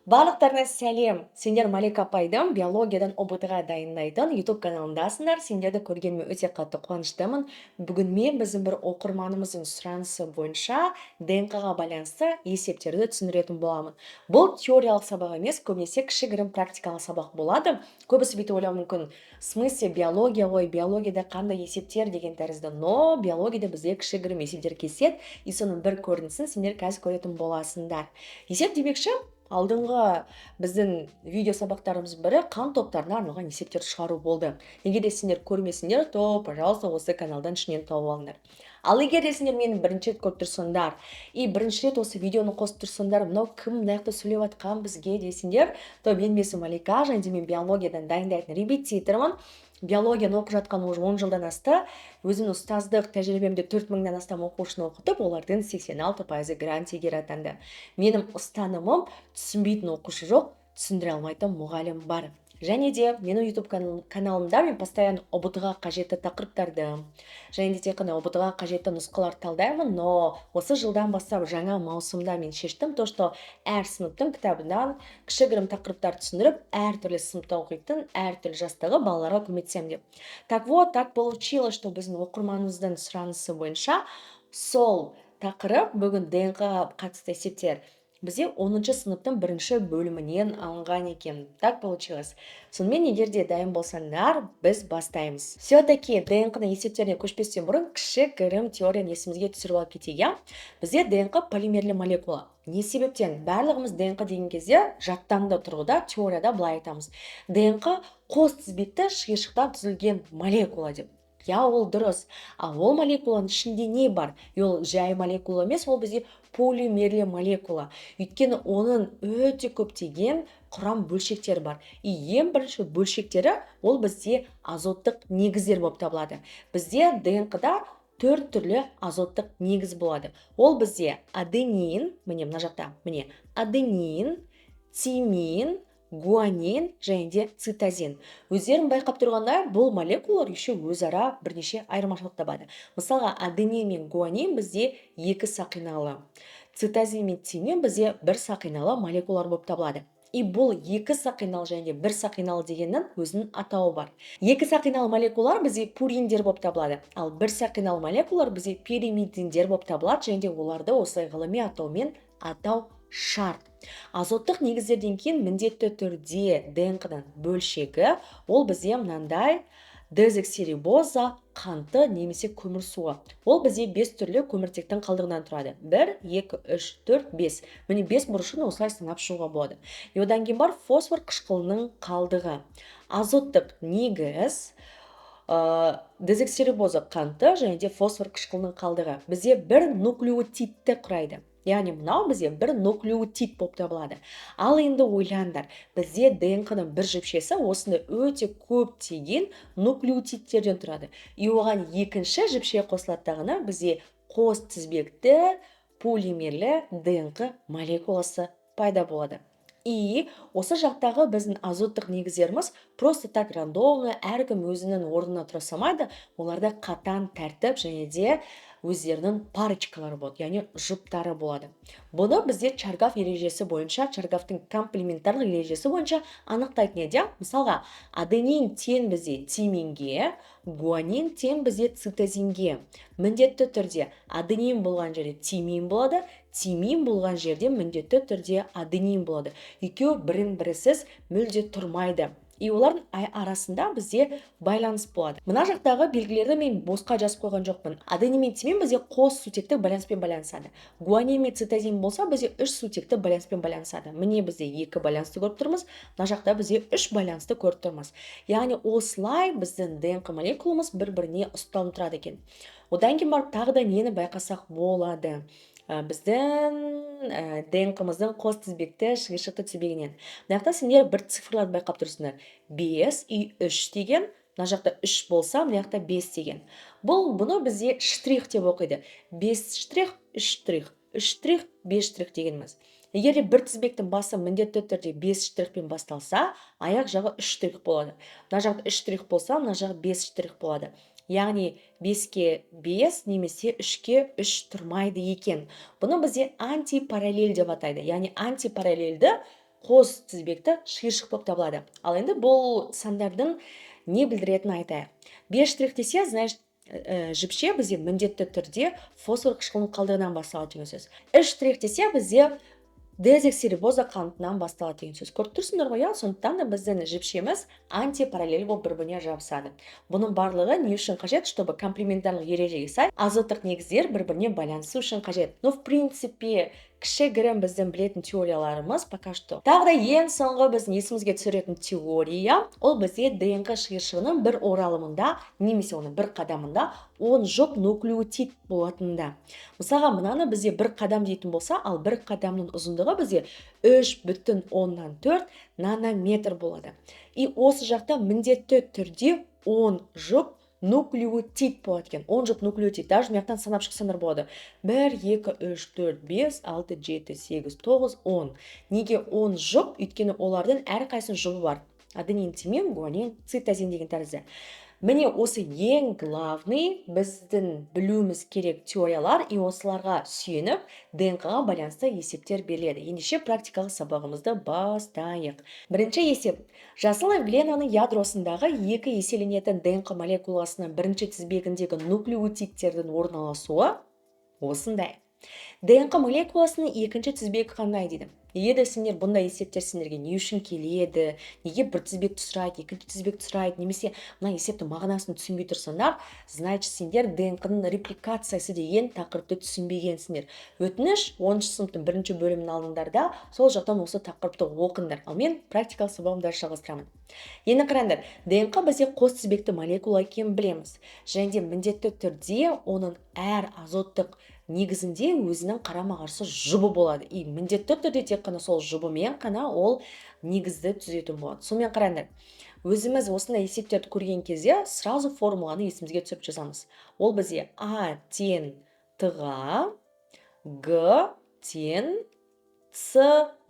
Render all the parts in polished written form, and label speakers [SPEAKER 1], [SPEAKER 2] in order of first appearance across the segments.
[SPEAKER 1] Барлықтарына сәлем! Сендер Малика апайдың биологиядан ҰБТ-ға дайындайтын YouTube каналындасыңдар. Сендерді көргеніме өте қатты қуаныштымын. Бүгін мен біздің бір оқырманымыздың сұранысы бойынша ДНК-ға байланысты есептерді түсіндіретін боламын. Бұл теориялық сабақ емес, көбінесе кішігірім практикалық сабақ болады. Көбісі бүйтіп ойлауы мүмкін: в смысле, биология ғой, биологияда қандай есептер деген тәрізді. Но биологияда бізде кішігірім есептер кездеседі, и соның бір көрінісін сендер қазір көретін боласыңдар. Есеп демекші, алдыңғы біздің видео сабақтарымыздың бірі қан топтарына арналған есептер шығару болды. Егер де сендер көрмесеңдер, то, пожалуйста, осы каналдан ішінен тауып алыңдар. Ал егер де сендер мені бірінші рет көріп тұрсаңдар и бірінші рет осы видеоны қосып тұрсаңдар, мынау кім, мына жақта сөйлеп жатқан бізге десеңдер, то менің есімім Малика және де мен биологиядан дайындайтын репетитормын. Биологияны оқып жатқан уже 10 жылдан асты. Өзімнің ұстаздық тәжірибемде 4000-нан астам оқушыны оқытып, олардың 86%-ы грант иегері атанды. Менің ұстанымым: түсінбейтін оқушы жоқ, түсіндіре алмайтын мұғалім бар. Және де менің YouTube каналымда мен постоянно ҰБТ-ға қажетті тақырыптарды және де тек қана ҰБТ-ға қажетті нұсқаларды талдаймын. Но осы жылдан бастап, жаңа маусымда мен шештім то, что әр сыныптың кітабынан кішігірім тақырыптар түсіндіріп, әртүрлі сыныпта оқитын, әртүрлі жастағы балаларға көмектесемін деп. Так вот, так получилось, что біздің оқырманымыздың сұранысы бойынша сол тақырып, бүгін ДНК-ға қатысты есептер бізде 10 сыныптың бірінші бөлімінен алынған екен. Так получилось. Сонымен, егер де дайын болсаңдар, біз бастаймыз. Все таки ДНК-ның есептеріне көшпестен бұрын кішігірім теорияны есімізге түсіріп алып кетейік, иә. Бізде ДНК полимерлі молекула. Не себептен? Барлығымыз ДНК деген кезде жаттанды тұрғыда, теорияда былай айтамыз: ДНК қос тізбекті шиыршықтан түзілген молекула деп. Иә, ол дұрыс. Ал ол молекуланың ішінде не бар? И ол жай молекула емес, ол бізде полимерлі молекула, өйткені оның өте көптеген құрам бөлшектері бар. И ең бірінші бөлшектері ол бізде азоттық негіздер болып табылады. Бізде ДНК-да төрт түрлі азоттық негіз болады. Ол бізде аденин, міне, мына жақта, міне, аденин, тимин, гуанин және де цитозин. Өздерің байқап тұрғандай, бұл молекулалар еще өзара бірнеше айырмашылық табады. Мысалға, аденин мен гуанин бізде екі сақиналы, цитозин мен тимин бізде бір сақиналы молекулалар болып табылады. И бұл екі сақиналы және де бір сақиналы дегеннің өзінің атауы бар. Екі сақиналы молекулалар бізде пуриндер болып табылады, ал бір сақиналы молекулалар бізде пиримидиндер болып табылады және де оларды осылай ғылыми атаумен атау шарт. Азоттық негіздерден кейін міндетті түрде ДНК-ның бөлшегі ол бізде мынандай дезоксирибоза қанты немесе көмірсуы. Ол бізде бес түрлі көміртектің қалдығынан тұрады: бір, екі, үш, төрт, бес. Міне, бес бұрышын осылай санап шығуға болады. И одан кейін бар фосфор қышқылының қалдығы. Азоттық негіз, дезоксирибоза қанты және де фосфор қышқылының қалдығы бізде бір нуклеотидті құрайды, яғни мынау бізде бір нуклеотид болып табылады. Ал енді ойлаңдар, бізде ДНК-ның бір жіпшесі осындай өте көптеген нуклеотидтерден тұрады, и оған екінші жіпше қосылады дағыны, бізде қос тізбекті полимерлі ДНК молекуласы пайда болады. И осы жақтағы біздің азоттық негіздеріміз просто так рандомно әркім өзінің орнына тұра салмайды. Оларда қатаң тәртіп және де өздерінің парочкалары болады, яғни жұптары болады. Бұны бізде Чаргаф ережесі бойынша, Чаргафтың комплементарлық ережесі бойынша анықтайтын еді, иә. Мысалға, аденин тең бізде тиминге, гуанин тең бізде цитозинге. Міндетті түрде аденин болған жерде тимин болады, тимин болған жерде міндетті түрде аденин болады. Екеуі бірін бірісіз мүлде тұрмайды, и олардың арасында бізде байланыс болады. Мына жақтағы белгілерді мен босқа жазып қойған жоқпын. Аденин мен тимин бізде қос сутекті байланыспен байланысады, гуанин мен цитозин болса, бізде үш сутекті байланыспен байланысады. Міне, бізде екі байланысты көріп тұрмыз, мына жақта бізде үш байланысты көріп тұрмыз. Яғни осылай біздің ДНК молекуламыз бір біріне ұсталынып тұрады екен. Одан кейін барып тағы да нені байқасақ болады? Біздің ДНК-мыздың қос тізбекті шиыршықты тізбегінен мына жақта сендер бір цифрларды байқап тұрсыңдар: бес и үш деген. Мына жақта үш болса, мына жақта бес деген. Бұл бұны бізде штрих деп оқиды: бес штрих, үш штрих, үш штрих, бес штрих дегеніміз. Егер де бір тізбектің басы міндетті түрде бес штрихпен басталса, аяқ жағы үш штрих болады. Мына жақта үш штрих болса, мына жағы бес штрих болады, яғни беске бес немесе үшке үш тұрмайды екен. Бұны бізде антипараллель деп атайды, яғни антипараллельді Қос тізбекті шиыршық болып табылады. Ал енді бұл сандардың не білдіретінін айтайық. Бес штрих десе, значит, жіпше бізде міндетті түрде фосфор қышқылының қалдығынан басталады деген сөз. Үш штрих десе, бізде дезоксирибоза қантынан басталады деген сөз. Көріп тұрсыңдар ғой, иә? Сондықтан да біздің жіпшеміз антипараллель болып бір біріне жабысады. Бұның барлығы не үшін қажет? Чтобы комплементарлық ережеге сай азоттық негіздер бір біріне байланысу үшін қажет. Но, в принципе, кішігірім біздің білетін теорияларымыз пока что. Тағы да ең соңғы біздің есімізге түсіретін теория, ол бізде ДНК шиыршығының бір оралымында немесе оның бір қадамында 10 жұп нуклеотид болатынында. Мысалға, мынаны бізде бір қадам дейтін болса, ал бір қадамның ұзындығы бізде 3,4 нанометр болады. И осы жақта міндетті түрде 10 жұп нуклеотид болады екен. 10 жұп нуклеотид. Даже мына жақтан санап шықсаңдар болады: 1, 2, 3, 4, 5, 6, 7, 8, 9, 10. Неге 10 жұп? Өйткені олардың әрқайсысының жұбы бар: аденин, тимин, гуанин, цитозин деген тәрізді. Міне, осы ең главный біздің білуіміз керек теориялар, и осыларға сүйеніп ДНК-ға байланысты есептер беріледі. Ендеше, практикалық сабағымызды бастайық. Бірінші есеп. Жасыл эвгленаның ядросындағы екі еселенетін ДНК молекуласының бірінші тізбегіндегі нуклеотидтердің орналасуы осындай. ДНК молекуласының екінші тізбегі қандай дейді. Егер де сендер бұндай есептер сендерге не үшін келеді, неге бір тізбекті сұрайды, екінші тізбекті сұрайды немесе мына есептің мағынасын түсінбей тұрсаңдар, значит, сендер ДНК ның репликациясы деген тақырыпты түсінбегенсіңдер. Өтініш, 10-сыныптың бірінші бөлімін алыңдар да, сол жақтан осы тақырыпты оқыңдар. Ал мен практикалық сабағымды жалғастырамын. Енді қараңдар, ДНК бізде қос тізбекті молекула екенін білеміз және де міндетті түрде оның әр азоттық негізінде өзінің қарама-қарсы жұбы болады, и міндетті түрде тек қана сол жұбымен қана ол негізді түзетін болады. Сонымен, қараңдар, өзіміз осындай есептерді көрген кезде сразу формуланы есімізге түсіріп жазамыз. Ол бізде А тең Т ға, Г тең С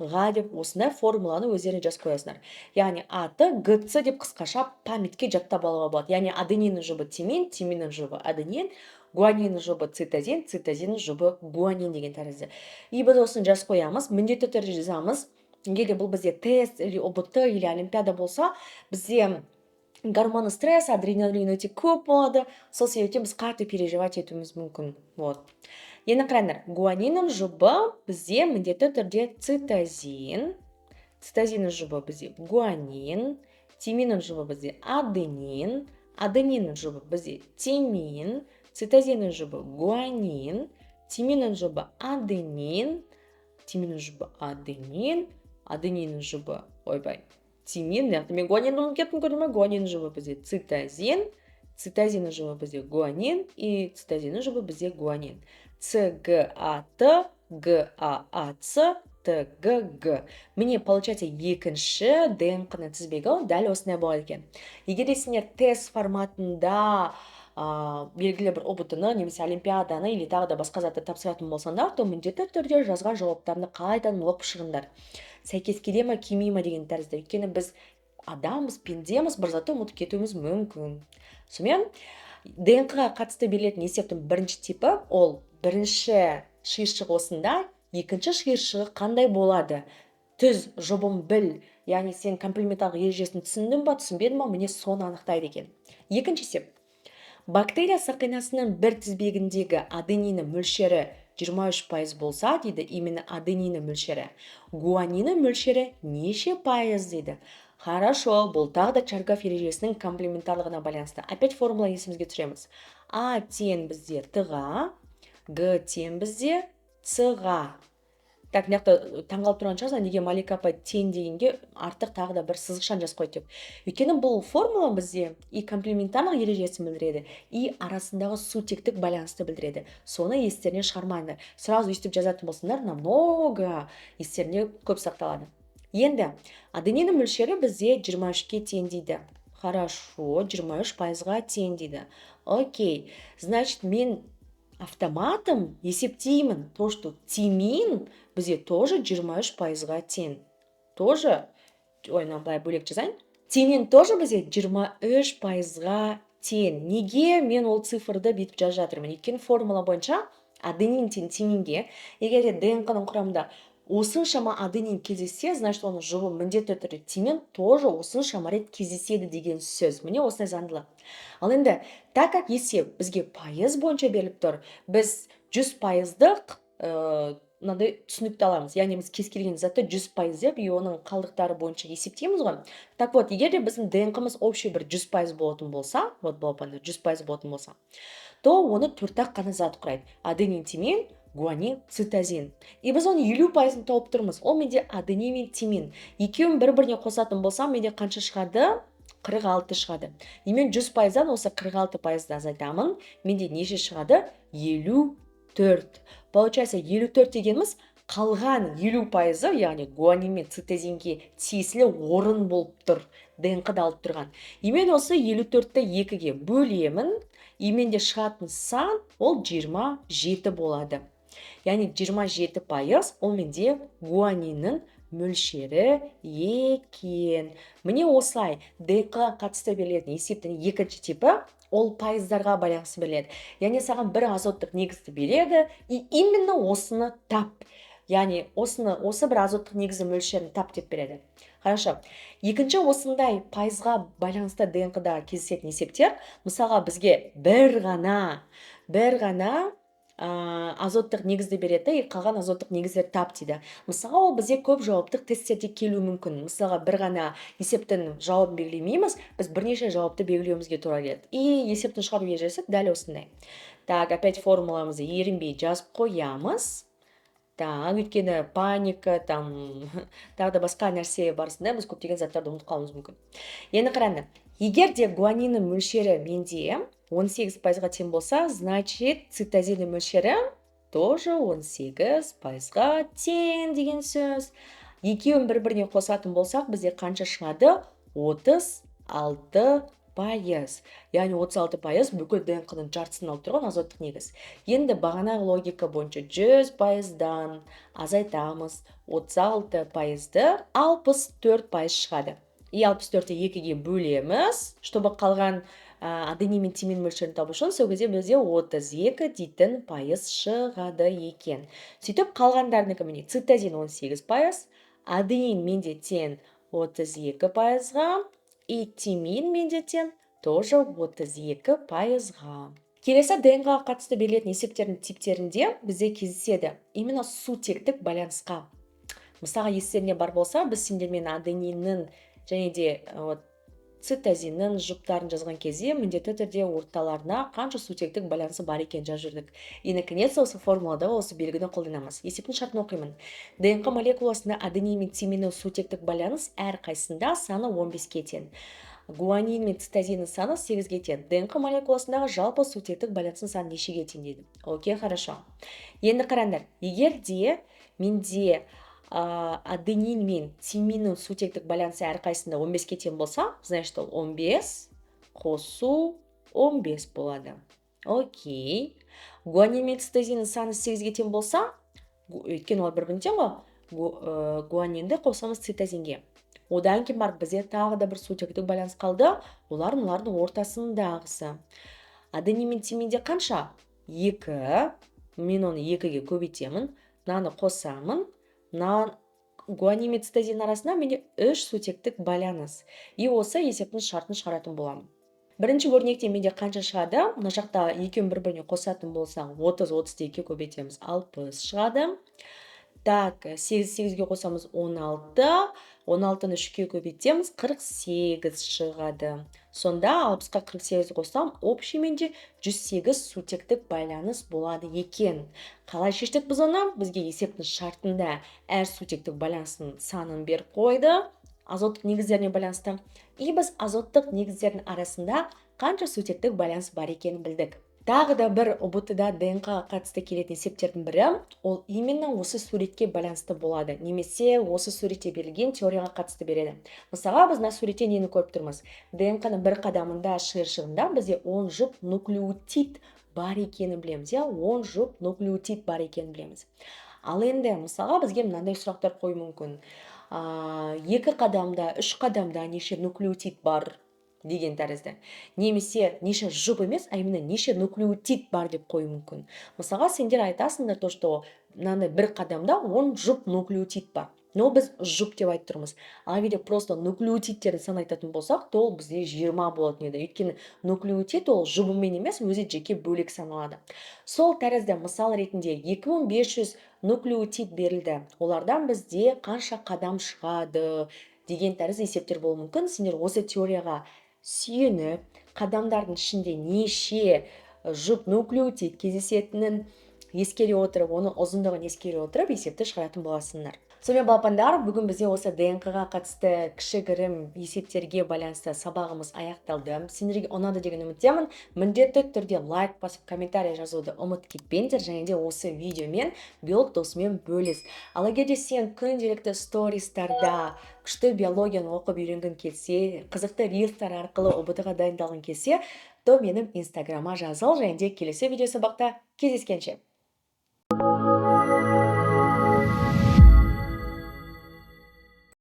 [SPEAKER 1] ға деп осындай формуланы өздеріңе жазып қоясыңдар. Яғни А Т Г С деп қысқаша память ке жаттап алуға болады. Яғни адениннің жұбы тимин, тиминнің жұбы аденин, гуаниннің жұбы цитозин, цитозиннің жұбы гуанин деген тәрізді. И біз осыны жазып қоямыз, міндетті түрде жазамыз. Егер де бұл бізде тест или ҰБТ или олимпиада болса, бізде гормоны стресс, адреналин өте көп болады, сол себептен біз қатты переживать етуіміз мүмкін. Вот, енді қараңдар, гуаниннің жұбы бізде міндетті түрде цитозин, цитозиннің жұбы бізде гуанин, тиминнің жұбы бізде аденин, адениннің жұбы бізде тимин, цитозиннің жұбы гуанин, тиминнің жұбы аденин, тиминнің жұбы аденин, адениннің жұбы, ойбай, тимин. Мына жақта мен гуанинді ұмытып кеттім, көрдің ма? Гуаниннің жұбы бізде цитозин, цитозиннің жұбы бізде гуанин и цитозиннің жұбы бізде гуанин. Ц Г А Т Г А А Ц Т Г Г. Міне, получается, екінші ДНК ның тізбегі дәл осындай болады екен. Егер де сендер тест форматында белгілі бір ҰБТ ны немесе олимпиаданы или тағы да басқа затты тапсыратын болсаңдар, то міндетті түрде жазған жауаптарыңды қайтадан оқып шығыңдар, сәйкес келе ма, келмей ма деген тәрізді. Өйткені біз адамбыз, пендеміз, бір затты ұмытып кетуіміз мүмкін. Сонымен, ДНК ға қатысты берілетін есептің бірінші типі, ол бірінші шиыршық осында, екінші шиыршығы қандай болады, түз жұбын біл. Яғни сен комплементарлық ережесін түсіндің ба, түсінбедің ба, міне, соны анықтайды екен. Екінші есеп. Бактерия сақинасының бір тізбегіндегі адениннің мөлшері 23% болса дейді, именно адениннің мөлшері, гуаниннің мөлшері неше пайыз дейді. Хорошо, бұл тағы да Чаргов ережесінің комплементарлығына байланысты. Опять формула есімізге түсіреміз. А тең бізде Т ға, Г тең бізде С ға. Так, мына жақта таңғалып тұрған шығарсың, неге Малика апай тең дегенге артық тағы да бір сызықшаны жазып қойды деп. Өйткені бұл формула бізде и комплементарлық ережесін білдіреді, и арасындағы сутектік байланысты білдіреді. Соны естерінен шығармаңдар. Сразу өйстіп жазатын болсаңдар, намного естерінде көп сақталады. Енді адениннің мөлшері бізде 23-ке тең дейді. Хорошо, 23%-ға тең дейді. Окей, значит, мен автоматом есептеймін то, что тимин бізде тоже 23%-ға тең. Тоже, ой, мынаны былай бөлек жазайын. Тимин тоже бізде 23%-ға тең. Неге мен ол цифрды бүйтіп жазып жатырмын? Өйткені формула бойынша аденин тең тиминге. Егер де ДНК-ның құрамында Осыншама аденин кездессе, значит, оның жұбы міндетті түрде тимин тоже осыншама рет кездеседі деген сөз. Міне, осындай заңдылық. Ал енді, так как есеп бізге пайыз бойынша беріліп тұр, біз 100 пайыздық мынандай түсінікті аламыз, яғни біз кез келген затты 100% деп и оның қалдықтары бойынша есептейміз ғой. Так вот, егер де біздің ДНК-мыз общий бір 100% болатын болса, вот, балапандар, 100% болатын болса, то оны төрт-ақ қана зат құрайды: аденин, тимин, гуанин, цитозин. И біз оның 50%-ын тауып тұрмыз. Ол менде аденин мен тимин. Екеуін бір біріне қосатын болсам, менде қанша шығады? 46 шығады. И мен 100%-дан осы 46%-ды азайтамын. Менде неше шығады? 54. Получается, 54 дегеніміз қалған 50%-ы, яғни гуанин мен цитозинге тиесілі орын болып тұр, ДНК-да алып тұрған. И мен осы 54-ті екіге бөлемін, и менде шығатын сан ол 27 болады. Яғни 27% ол менде гуаниннің мөлшері екен. Міне, осылай ДНК қатысты берілетін есептің екінші типі ол пайыздарға байланысты беріледі. Яғни саған бір азоттық негізді береді и именно осыны тап, яғни осыны, осы бір азоттық негізі мөлшерін тап деп береді. Хорошо, екінші осындай пайызға байланысты ДНК да кездесетін есептер: мысалға, бізге бір ғана азоттық негізді береді и қалған азоттық негіздерді тап дейді. Мысалға, ол бізде көп жауаптық тесттерде келуі мүмкін. Мысалға, бір ғана есептің жауабын белгілемейміз, біз бірнеше жауапты белгілеуімізге тура келеді. И есептің шығару ережесі дәл осындай. Так, опять формуламызды ерінбей жазып қоямыз. Так, өйткені паника, там, тағы да басқа нәрсе барысында біз көптеген заттарды ұмытып қалуымыз мүмкін. Енді қараңдар, егер де гуаниннің мөлшері менде 18%-ға тең болса, значит, цитозиннің мөлшері тоже 18%-ға тең деген сөз. Екеуін бір біріне қосатын болсақ, бізде қанша шығады? 36%. Яғни 36% бүкіл ДНК-ның жартысын алып тұрған азоттық негіз. Енді бағанағы логика бойынша 100%-дан азайтамыз 36%-ды, 64% шығады. И 64-ті екіге бөлеміз, чтобы қалған аденин мен тимин мөлшерін табу үшін. Сол кезде бізде 32 дейтін пайыз шығады екен. Сөйтіп, қалғандарынікі, міне, цитозин 18%, аденин менде тең 32%-ға и тимин менде тең тоже 32%-ға. Келесі ДНК-ға қатысты берілетін есептердің типтерінде бізде кездеседі именно сутектік байланысқа. Мысалға, естеріңде бар болса, біз сендермен адениннің және де вот цитозиннің жұптарын жазған кезде міндетті түрде орталарына қанша сутектік байланысы бар екенін жазып жүрдік. И наконец осы формулада осы белгіні қолданамыз. Есептің шартын оқимын. ДНК молекуласында аденин мен тиминнің сутектік байланыс әрқайсысында саны 15-ке тең, гуанин мен цитозиннің саны 8-ге тең. ДНК молекуласындағы жалпы сутектік байланыстың саны нешеге тең дейді. Окей, хорошо. Енді қараңдар, егер де менде аденин мен тиминнің сутектік байланысы әрқайсысында 15-ке тең болса, значит, ол 15 қосу 15 болады. Окей, гуанин мен цитозиннің саны 8-ге тең болса, өйткені олар бір біріне тең ғой, гуанинді қосамыз цитозинге. Одан кейін барып бізде тағы да бір сутектік байланыс қалды, олар мыналардың ортасындағысы. Аденин мен тиминде қанша? Екі. Мен оны екіге көбейтемін, мынаны қосамын. Мына гуанин мен цитозин арасында менде үш сутектік байланыс. И осы есептің шартын шығаратын боламын. Бірінші өрнекте менде қанша шығады? Мына жақта екеуін бір біріне қосатын болсаң, 30, 30-ды екіге көбейтеміз, 60 шығады. Так, 8, 8-ге қосамыз, 16, 16-ны 3-ке көбейтеміз, 48 шығады. Сонда 60-қа 48 қоссам, общий менде 108 сутектік байланыс болады екен. Қалай шештік біз оны? Бізге есептің шартында әр сутектік байланыстың санын беріп қойды азоттық негіздеріне байланысты. И біз азоттық негіздердің арасында қанша сутектік байланыс бар екенін білдік. Тағы да бір ҰБТ да ДНК қатысты келетін есептердің бірі ол именно осы суретке байланысты болады немесе осы суретте берілген теорияға қатысты береді. Мысалға, біз мына суретте нені көріп тұрмыз? ДНК-ның бір қадамында, шиыршығында бізде 10 жұп нуклеотид бар екенін білеміз, иә, 10 жұп нуклеотид бар екенін білеміз. Ал енді, мысалға, бізге мынандай сұрақтар қоюы мүмкін: екі қадамда, үш қадамда неше нуклеотид бар? Деген тәрізді. Немесе неше жұп емес, а именно неше нуклеотид бар деп қоюы мүмкін. Мысалға, сендер айтасыңдар то, что мынандай бір қадамда 10 жұп нуклеотид бар, но біз жұп деп айтып тұрмыз. Ал егер просто нуклеотидтердің санын айтатын болсақ, то ол бізде 20 болатын еді, өйткені нуклеотид ол жұбымен емес, өзі жеке бөлек саналады. Сол тәрізді, мысал ретінде, 2500 нуклеотид берілді, олардан бізде қанша қадам шығады деген тәрізді есептер болуы мүмкін. Сендер осы теорияға сүйеніп, қадамдардың ішінде неше жұп нуклеотид кездесетінін ескере отырып, оның ұзындығын ескере отырып, есепті шығаратын боласыңдар. Сонымен, балапандар, бүгін бізде осы ДНК-ға қатысты кішігірім есептерге байланысты сабағымыз аяқталды. Сендерге ұнады деген үміттемін. Міндетті түрде лайк басып, комментарий жазуды ұмытып кетпеңдер және де осы видеомен биолог досымен бөліс. Ал егер де сен күнделікті стористарда күшті биологияны оқып үйренгің келсе, қызықты рилстар арқылы ҰБТ ға дайындалғың келсе, то менің инстаграмма жазыл. Және де келесі видео сабақта кездескенше!